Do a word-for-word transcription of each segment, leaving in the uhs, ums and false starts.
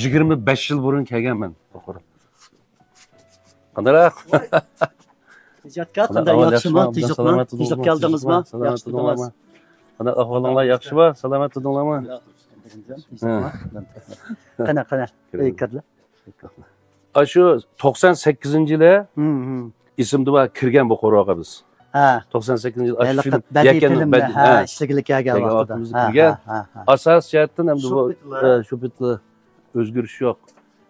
يىگىرمە بەش يىل بۇرۇن كەلگەنمەن. قانداق؟ ئىجادكار، قانداق، ياخشىمۇ؟ تىنچلىقمۇ؟ تىنچلىق كەلدىڭىزمۇ؟ ياخشى تۇردىڭىزمۇ؟ قانداق ئەھۋالىڭلار؟ ياخشىمۇ؟ سالامەت تۇردۇڭلارمۇ؟ قېنى، قېنى، ئۆيگە كىرلە. ئاشۇ توقسان سەككىزىنچى يىلى ئېسىمدە بار، كىرگەن بۇ قورۇغا بىز. ھە. توقسان سەككىزىنچى يىل ئاشۇ بەدىي فىلىم، ھە، ئىشلىگىلى كەلگەن ۋاقتىدا. ئاساسىي جەھەتتىن ئەمدى بۇ، شۇ پېتىلا، ھە، شۇ پېتىلا ئۆزگىرىش يوق.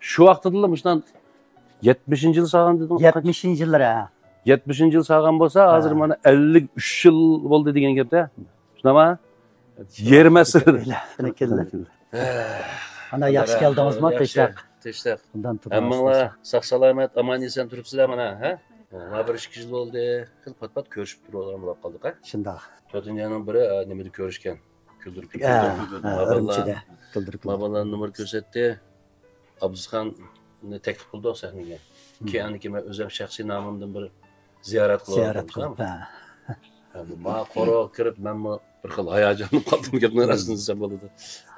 شۇ ۋاقتىدىلا مۇشۇنداق يەتمىشىنچى يىل سالغان دېدىڭ. يەتمىشىنچى يىللار، ھە. يەتمىشىنچى يىل سالغان بولسا، ھازىر مانا ئەللىك ئۈچ يىل بولدى دېگەن گەپتە. شۇنداقمۇ؟ يېرىم ئەسىر. ئانا، ياخشى كەلدىڭىزمۇ؟ تىنچلىق. تىنچلىق. ھەممىڭلار ساق سالامەت، ئامان ئېسەن تۇرۇپسىلەر مانا، ھە؟ مانا بىر ئىككى يىل بولدى. خېلى پات-پات كۆرۈشۈپ تۇرۇۋالغان بولۇپ قالدۇق، ھە؟ شۇنداق. تۆتىنچى ئاينىڭ بىرى، ئە، نېمىدە كۆرۈشكەن؟ كۈلدۈرۈپ كېتىپتۇ. ھە، ھە، ئۈرۈمچىدە كۈلدۈرۈپ. ما بالىلار نومۇر كۆرسەتتى. ئابدۇسخاننى تەكلىپ قىلدۇق سەھنىگە. كېيىن ئاندىن كېيىن مەن ئۆزۈم شەخسىي نامىمدىن بىر زىيارەت قىلىپ، زىيارەت قىلىپ، ھە. ھە، بۇ ما قورۇغا كىرىپ، مەنمۇ بىر خىل ھاياجانلىنىپ قالدىم، گەپنىڭ راستىنى دېسەم بولىدۇ.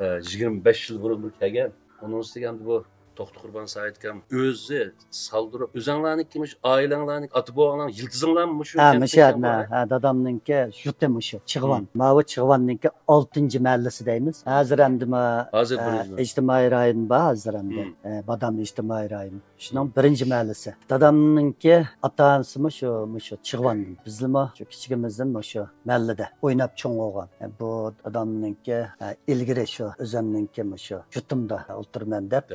ھە، يىگىرمە بەش يىل بۇرۇن بىر كەلگەن. ئۇنىڭ ئۈستىگە ئەمدى بۇ توختى قۇربان سايىت ئاكام ئۆزى سالدۇرۇپ، ئۆزۈڭلارنىڭكى مۇشۇ ئائىلەڭلارنىڭكى، ئاتا بوۋاڭلارنىڭ يىلتىزىڭلارمۇ مۇشۇ؟ ھە، مۇشۇ يەردە، ھە، دادامنىڭكى يۇرتى مۇشۇ، چىغۋان. ماۋۇ چىغۋاننىڭكى ئالتىنچى مەھەللىسى دەيمىز. ھازىر ئەمدى ما-، ئىجتىمائىي رايون بار ھازىر ئەمدى. ئە، بادام ئىجتىمائىي رايون. شۇنىڭ بىرىنچى مەھەللىسى. دادامنىڭكى ئاتا-ئانىسىمۇ شۇ، مۇشۇ چىغۋاندىن. بىزلىمۇ شۇ كىچىكىمىزدىن مۇشۇ مەھەللىدە ئويناپ چوڭ بولغان. بۇ دادامنىڭكى، ئە، ئىلگىرى شۇ ئۆزەمنىڭكى مۇشۇ يۇرتۇمدا ئولتۇرىمەن دەپ،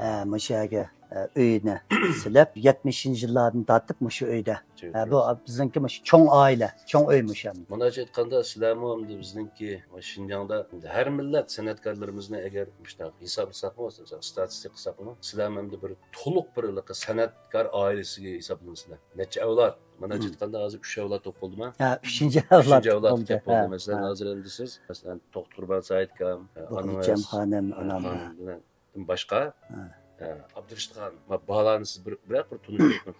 ئە، مۇشۇ يەرگە، ئە، ئۆيىنى سېلىپ، يەتمىشىنچى يىللاردىن تارتىپ مۇشۇ ئۆيدە. ئە، بۇ بىزنىڭكى مۇشۇ چوڭ ئائىلە، چوڭ ئۆي مۇشۇ ئەمدى. مۇنداقچە ئېيتقاندا، سىلەرمۇ ئەمدى بىزنىڭكى شىنجاڭدا ئەمدى ھەر مىللەت سەنئەتكارلىرىمىزنى ئەگەر مۇشۇنداق ھېسابلىساقمۇ، ستاتىستىكا قىلساقمۇ، سىلەرمۇ ئەمدى بىر تولۇق بىر ھېلىقى سەنئەتكار ئائىلىسىگە ھېسابلىنىسىلەر. نەچچە ئەۋلاد؟ مانا ئېيتقاندا ھازىر ئۈچ ئەۋلاد بولۇپ بولدىما؟ ھە، ئۈچىنچى ئەۋلاد. ئۈچىنچى ئەۋلاد بولدى، كەپ بولدى. ھە، مەسىلەن، ھە. ھازىر ئەمدى سىز، مەسىلەن، توختى قۇربان سايىت ئاكام، ھە، ئانىڭىز، خانىم، ھە، ئانام، خانىم بىلەن باشقا، ھە. ھە، ئابدۇرېشىت خان، ما-، بالانى سىز بىر، بىرەر بىر تونۇشتۇرۇپ،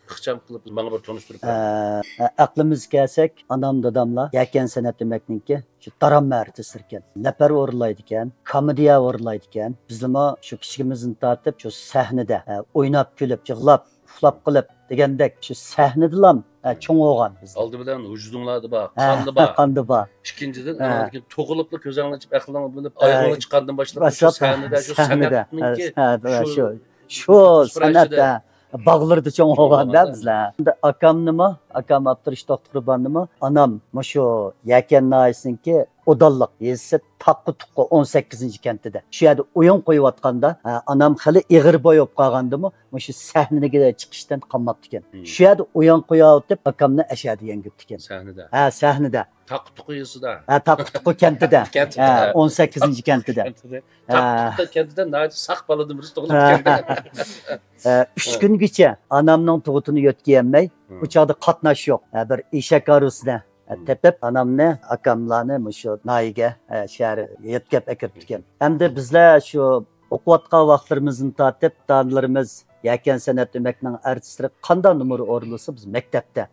ئىخچام قىلىپ، ماڭا بىر تونۇشتۇرۇپ بېرىڭ. ھە، ئەقلىمىزگە كەلسەك، ئانام داداملار يەكەن سەنئەت ئۆمەكنىڭكى شۇ دارامە ئارتىسلىرىكەن. لەپەر ئورۇنلايدىكەن، كومېدىيە ئورۇنلايدىكەن. بىزمۇ شۇ كىچىكىمىزدىن تارتىپ شۇ سەھنىدە، ھە، ئويناپ، كۈلۈپ، يىغلاپ، ئۇخلاپ قېلىپ دېگەندەك شۇ سەھنىدىلا، ھە، چوڭ بولغان بىز. ئالدى بىلەن ۋۇجۇدۇڭلاردا بار، ھە، قاندا بار. قاندا بار. ئىككىنچىدىن، ھە. ئانىڭدىن كېيىن تۇغۇلۇپلا كۆزۈڭلارنى ئېچىپ، ئەقلىڭ بىلىپ، ھە. ئايىغىڭلار چىققاندىن باشلاپ شۇ باشلاپ، سەھنىدە، شۇ سەھنىدە، سەنئەتنىڭكى ھە، ھە، شۇ، شۇ، شۇ سەنئەت، ھە، باغلىرىدا چوڭ بولغاندا بىزلەر. ئەمدى ئاكامنىمۇ، ئاكام ئابدۇرېشىت توختى قۇرباننىمۇ ئانام مۇشۇ يەكەن ناھىيەسىنىڭكى ئودانلىق يېزىسى تاققا تۇققا ئون سەككىزىنچى كەنتىدە. شۇ يەردە ئويۇن قويۇۋاتقاندا، ھە، ئانام خېلى ئېغىر بوي بولۇپ قالغاندىمۇ مۇشۇ سەھنىگە چىقىشتىن قالماپتىكەن. شۇ يەردە ئويۇن قويۇۋېتىپ، ئاكامنى ئەشەدە يەڭگۈپتىكەن. سەھنىدە؟ ھە، سەھنىدە. تاققا تۇققا يېزىسىدا؟ ھە، تاققا تۇققا كەنتىدە. كەنتىدە. ھە، ئون سەككىزىنچى كەنتىدە. كەنتىدە. ھە. تاققا تۇققا كەنتىدە ناھايىتى ساق بالىدىن بىرسى تۇغۇلۇپ كەلدى. ھە، ئۈچ كۈنگىچە ئانامنىڭ تۇغۇتىنى يۆتكىيەلمەي، ئۇ چاغدا قاتناش يوق. ھە، بىر ئېشەك ھارۋىسىنى، ھە، تېپىپ، ئانامنى، ئاكاملارنى مۇشۇ ناھىيەگە، ھە، شەھەرگە يۆتكەپ ئەكىرىپتىكەن. ئەمدى بىزلەر شۇ ئوقۇۋاتقان ۋاقىتلىرىمىزدىن تارتىپ، ئاتا-ئانىلىرىمىز يەكەن سەنئەت ئۆمەكنىڭ ئارتىسلىرى قانداق نومۇر ئورۇنلىسا، بىز مەكتەپتە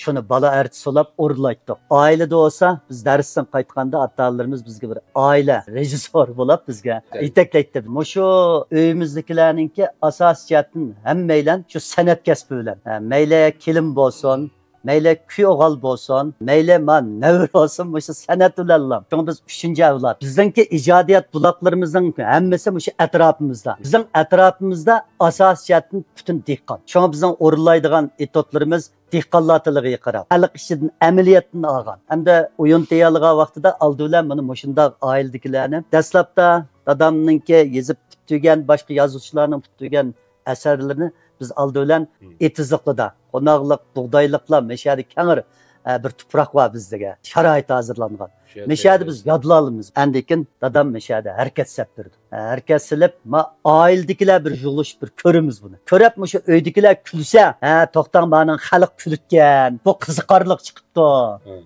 شۇنى بالا ئارتىس بولاپ ئورۇنلايتتۇق. ئائىلىدە بولسا، بىز دەرستىن قايتقاندا ئاتا-ئانىلىرىمىز بىزگە بىر ئائىلە رېژىسسورى بولاپ بىزگە يېتەكلەيتتى. مۇشۇ ئۆيىمىزدىكىلەرنىڭكى ئاساسىي جەھەتتىن ھەممەيلەن شۇ سەنئەت كەسپى بىلەن، ھە، مەيلى كېلىن بولسۇن، مەيلى كۈيئوغۇل بولسۇن، مەيلى ما نەۋرە بولسۇن، مۇشۇ سەنئەت بىلەنلا. شۇڭا بىز ئۈچىنچى ئەۋلاد. بىزنىڭكى ئىجادىيەت بۇلاقلىرىمىزنىڭ ھەممىسى مۇشۇ ئەتراپىمىزدا. بىزنىڭ ئەتراپىمىزدا ئاساسىي جەھەتتىن پۈتۈن دېھقان. شۇڭا بىزنىڭ ئورۇنلايدىغان ئېتوتلىرىمىز دېھقانلار تىلىغا يېقىنراق. خەلق ئىچىدىن ئەمەلىيەتتىن ئالغان. ھەمدە ئويۇن تەييارلىغان ۋاقتىدا ئالدى بىلەن مانا مۇشۇنداق ئائىلىدىكىلەرنى، دەسلەپتە دادامنىڭكى يېزىپ پۈتتۈرگەن، باشقا يازغۇچىلارنىڭ پۈتتۈرگەن ئەسەرلىرىنى بىز ئالدى بىلەن ئېتىزلىقلىدا، قوناقلىق، بۇغدايلىقلار، مەشەدە كەڭرى، ئە، بىر تۇپراق بار بىزدىكى، شارائىت ھازىرلانغان. مەشەدە بىز يادلىنىمىز. ئاندىن كېيىن دادام مەشەدە ھەرىكەت سەپ بېرىدۇ. ئە، ھەرىكەت سېلىپ، ما ئائىلىدىكىلەر بىر يىغىلىشىپ بىر كۆرىمىز بۇنى. كۆرۈپ مۇشۇ ئۆيدىكىلەر كۈلسە، ھە، توختاڭ، مانىڭ خەلق كۈلۈتكەن، بۇ قىزىقارلىق چىقىپتۇ،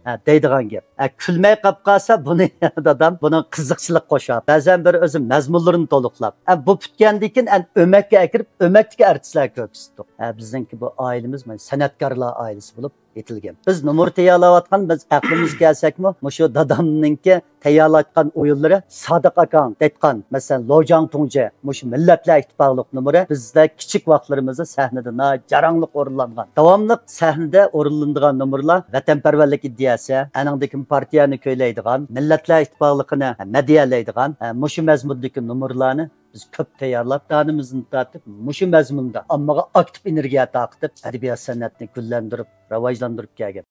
ھە، دەيدىغان گەپ. ئە، كۈلمەي قاپ قالسا، بۇنى دادام بۇنىڭ قىزىقچىلىق قوشاپ، بەزەن بىر ئۆزى مەزمۇنلىرىنى تولۇقلاپ، ئە، بۇ پۈتكەندىن كېيىن ئەن ئۆمەككە ئەكىرىپ، ئۆمەكتىكى ئارتىسلارغا كۆرسىتىپ، ئە، بىزنىڭكى بۇ ئائىلىمىز مانا سەنئەتكارلار ئائىلىسى بولۇپ يېتىلگەن. بىز نومۇر تەييارلاۋاتقان، بىز ئەقلىمىز كەلسەكمۇ، مۇشۇ دادام دامنىڭكى تەييارلايدىغان ئويۇنلىرى، سادىق ئاكاڭ دەيدىغان، مەسىلەن، لوجاڭ تۇڭجى، مۇشۇ مىللەتلەر ئىتتىپاقلىق نومۇرى بىزدە كىچىك ۋاقىتلىرىمىزدا سەھنىدە ناھايىتى جاراڭلىق ئورۇنلانغان. داۋاملىق سەھنىدە ئورۇنلىنىدىغان نومۇرلار ۋەتەنپەرۋەرلىك ئىدىيەسى، ئەنىڭدىكى پارتىيەنى كۈيلەيدىغان، مىللەتلەر ئىتتىپاقلىقىنى مەدھىيەلەيدىغان، مۇشۇ مەزمۇندىكى نومۇرلارنى بىز كۆپ تەييارلاپ، دانىمىزدىن تارتىپ مۇشۇ مەزمۇندا ئاممىغا ئاكتىپ ئېنېرگىيە تارقىتىپ، ئەدەبىيات سەنئەتنى گۈللەندۈرۈپ، راۋاجلاندۇرۇپ كەلگەن.